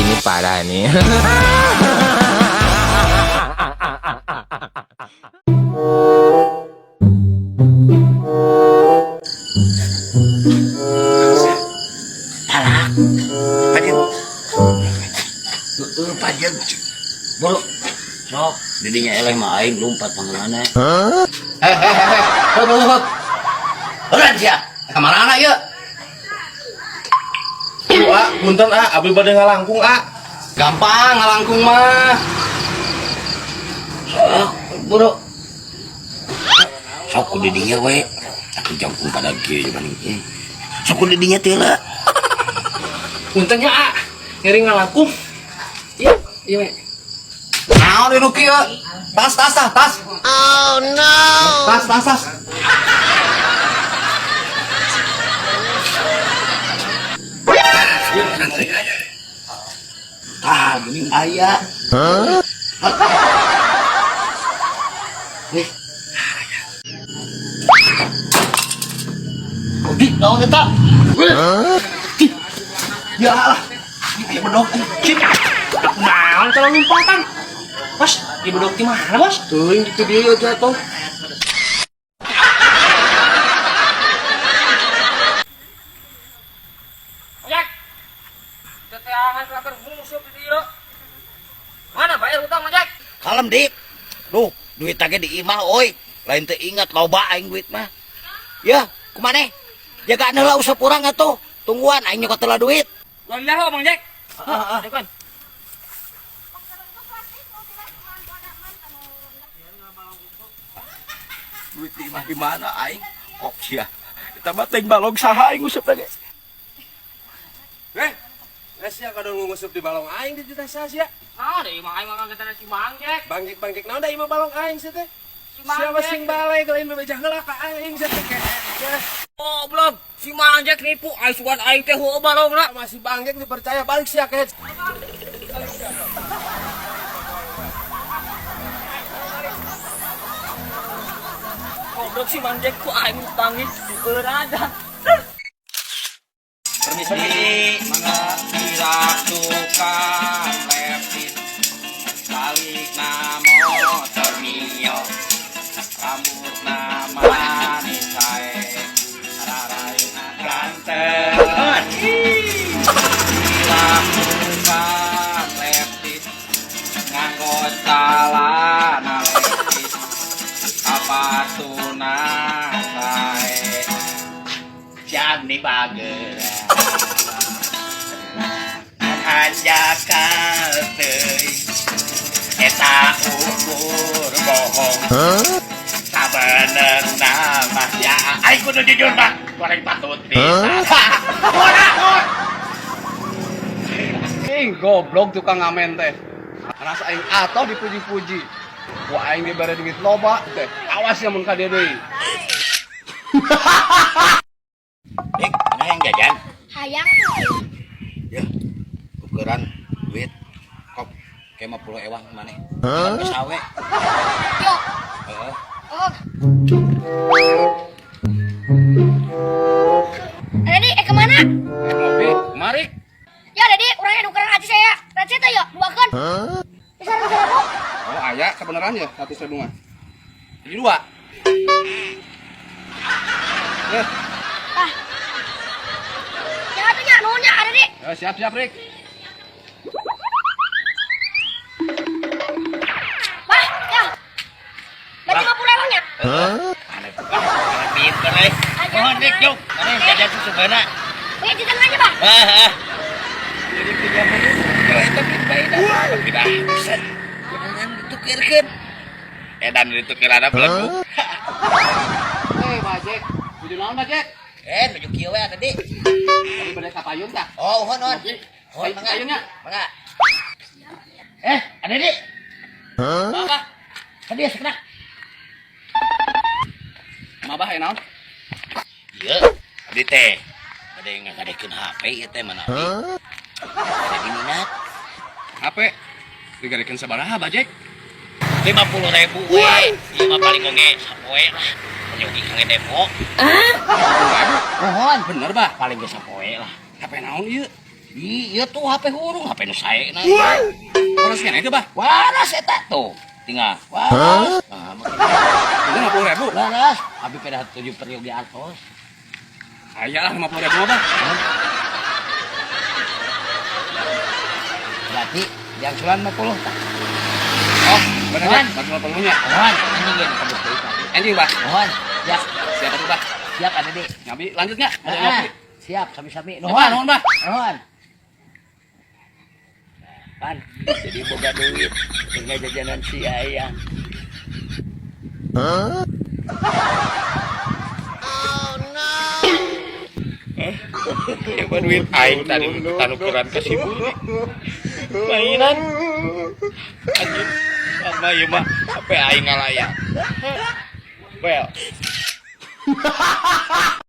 Ini parah nih. Talak. Pajeng. Heeh, pajeng. Bro. Sok, didinya eleh mah aing lumpat pangelana. Eh, eh, eh, eh, hop, hop, hop. Eureun sia. Kamarana ieu? Tuh, ah, punten ah, abi bade ngalangkung ah. Gampang ngalangkung mah. Sok, bro. Sok ku didinya we. Aku jangkung pada kieu maning. Sok ku didinya teh lah. Punten nya ah, ngiring ngalangkung. Iya, iya we. Naon ieu nu kieu? Tas, tas, tas, tas. Oh no. Tas, tas, tas. Tah, geuning aya. Hah? Eh. Odi, naon eta? Ya lah. Ieu bedog. Cip. Naon kalau lompatan? Bos, di bedog di mana, Bos? Teuing itu dia jatuh. Jack. Teteangan kelakar musuh di dieu. Mana bayar utang, Jack? Kalem, Dik. Duh, duit tage di imah oi. Lain teu ingat loba aing duit mah. Ya, kumaneh? Jagaan heula usap urang atuh. Tungguan aing nyokot heula duit. Ulah Bang Jack. Heeh, heeh. Duit di imah di mana aing? Kok sia. Eta mah teh balong saha aing usap lagi. Eh, eh sia kadang ngusup di balong aing di tas sia. Ah, da imah aing mah kita si Mang Jack. Bangkit-bangkit naon da imah balong aing sia teh. Si Mang Siapa Jack. sing balik lain bebeja heula ka aing sia teh. Goblok, si Mang Jack nipu aing sugan aing teh heueuh balongna. Masih bangkit dipercaya balik sia ke. Goblok si Mang Jack ku aing tangis di aja. Permisi, mangga kirak tukang lepis. Balik na motor Mio. Rambutna manis sae. Raraina ganteng. Kirak tukang lepis. Nganggo calana lepis. Sapatuna sae. Jam nih bager. Hanjakal teuing. Eta ukur bohong. Sabenerna mah ya aing kudu jujur mah. Goreng patut bisa. Ing goblok tukang ngamen teh. Rasa aing atau dipuji-puji. Ku aing dibere duit loba teh. Awas ya mun ka dieu deui. Dik, mana yang jajan? Hayang. Ya, ukuran duit kop kayak 50 ewang maneh. Hah? Sawe. Yo. Heeh. Oh. Dedi, kemana? Ngopi, mari. Ya, Dedi, orangnya nukeran hati saya. Receh tuh yuk, dua kan. Bisa 100 ribu. Oh, aya kebenaran ya 100 ribu mah. Jadi dua. Eh, Ah. Ya, atuh nya, nuhun nya, Dedi. Ya, siap siap, Rik. Bah, ya. Berarti 50 ewangnya. Mana pinter eh. Mohon Dik, yuk. Maneh jajan susu beuna. Punya di tengahnya, Bah. Heeh. Jadi pinjam dulu. Eta duit bae dah. Tidak bisa. Jangan ditukirkeun. Edan ditukirana belegu. Eh, Bajek. Nuju naon, Bajek? Eh, nuju kieu we tadi. Tadi bade ka payun tah. Oh, uhun, uhun. Ngopi. Uhun, mangga. Payunnya. Mangga. Eh, ada Dik. Apa? Tadi ya sekarang. Mabah ya naon? Iya, abdi teh. Bade ngagadekeun HP ieu teh mana abdi. Ada diminat. HP. Digadekeun sabaraha, Bajek? 50 ribu we. Ieu mah paling oge sapoe lah. Penyogi kangge demo. 50 ribu. Mohon. Bener, Bah. Paling ge sapoe lah. HP naon ieu? Iya tuh HP hurung, HP nu sae na. Waras keneh teh, Bah? Waras eta tuh. Tinggal. Waras. Nah, Itu 50.000. waras. Abi pada 7 perioge artos. Aya lah 50.000 mah, Bah. Berarti diangsulan 50 tah. Oh, bener ya? Nuhun. 50 nya. Nuhun, anjing ge nu deui tadi. Anjing, Bah. Nuhun. Ya, Siapa tuh, Bah? siap ada di. Ngabi lanjutnya. Ada Ah, ngopi. siap, sami-sami. Nuhun, nuhun, Bah. Nuhun. Pan, jadi boga duit tinggal jajanan si ayah. Coba duit aing tadi tanukeran ka si Budi. Mainan. Anjing. Sama ieu mah HP aing ngalayak. Well.